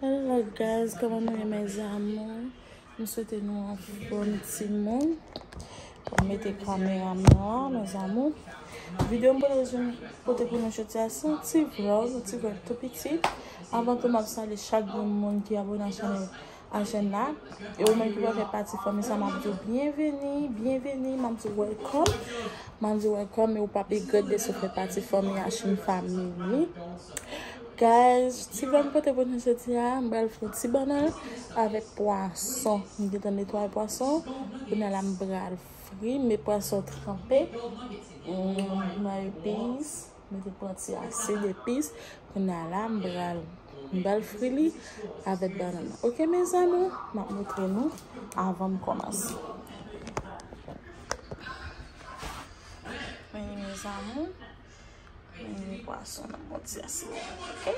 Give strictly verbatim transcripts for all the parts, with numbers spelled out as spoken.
Hello guys, kòman nou ye, mes amours? M swete nou anfòm timoun. Mwen mete kamera m nan la, mes amours. Videyo m pote pou nou jodi a se yon ti vlog, yon ti vlog tou piti. Avan tou, m ap salye chak grenn moun ki abone a chanèl a chèn la. E ou menm ki pa fè pati fanmi sa, m ap di w byenveni, byenveni, m ap di w welcome. M ap di w welcome, e ou p ap regrèt deske w fè pati fanmi Ashin Family. Guys, ti vlog m pote pou nou jodi a, m pral fè yon ti bannann avèk pwason. M gentan netwaye pwason. Kounye a la m pral fri, met pwason tranpe. Mm, m pral epis. Mete pran ti asid epis. Kounye a la, m pral, m pral fri li avèk bannann nan. Oke, mes amours, m ap montre nou avan m kòmanse. Men, mes amours, men pwason nan bon ti asid. Oke?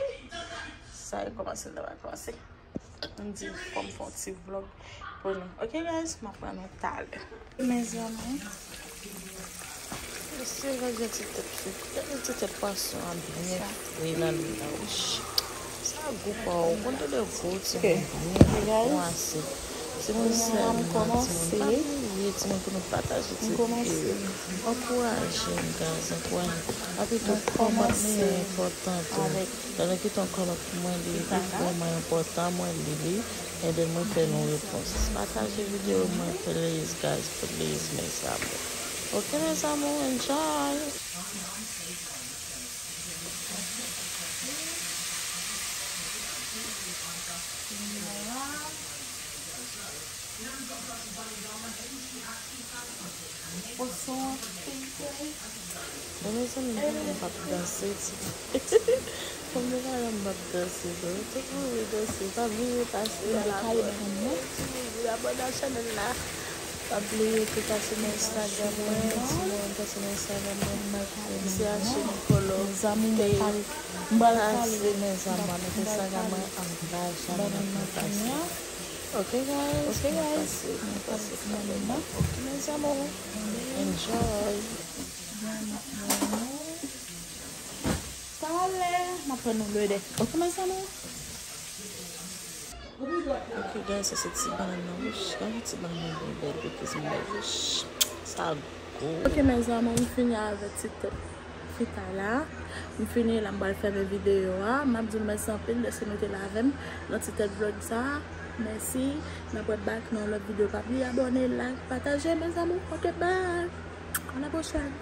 Sa e kòmanse, nou va kòmanse. M di fò m fè yon ti vlog pou nou. Oke, guys, m ap wè nou talè. Mes amours, se gade ti tèt frit, gade ti tèt pwason an byen fri nan lwil la, wi. Sa gou pa w, konn tande gou timoun byen kwase. Timoun sèlman, timoun pa bliye, timoun, pou nou pataje ti videyo yo. Ankouraje m, guys, ankouraje m. Epi tou, kòmantè enpòtan tou. Lè nou kite yon kòmantè pou mwen, li, li vrèman enpòtan, mwen li li, and then mwen fè nou repons. Pataje videyo mwen, please, guys, please, mes amours. Ok, mes amours, enjoy! Pwason an fèy fèy. Bon, mezanmi, m pa janm p ap danse, ti. Fanm yo pa janm p ap danse, non. Tout moun vle danse, pa bliye pase a la. Abòne a chanèl la. Pa bliye tou pase nan Instagram mwen, timoun, pase nan Instagram mwen. Se Ashin Polo. Pase nan Instagram mwen anba chanèl la, pase. Ok, guys, ok, guys, pase, pase, pase. Ok, mes amours, enjoy. Talè, m ap pran nou lè dè. Ok, mes amours. Ok, guys, sa se ti bannann nan, wi. Gade ti bannann nan, bèl, bèl, bèl, bèl, wi. Sa gou. Ok, mes amours, m fini avèk ti tèt frit la. M fini la, m pral fèmen videyo a. M ap di nou mèsi anpil dèske nou te la avè m nan ti tèt vlog sa. Mèsi. N ap wè back nan yon lòt videyo. Pa bliye abòne, like, pataje, mes amours. Ok, bye. À la prochaine.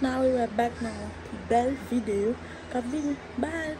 N a wè back nan yon pi bèl videyo k ap vini. Bye.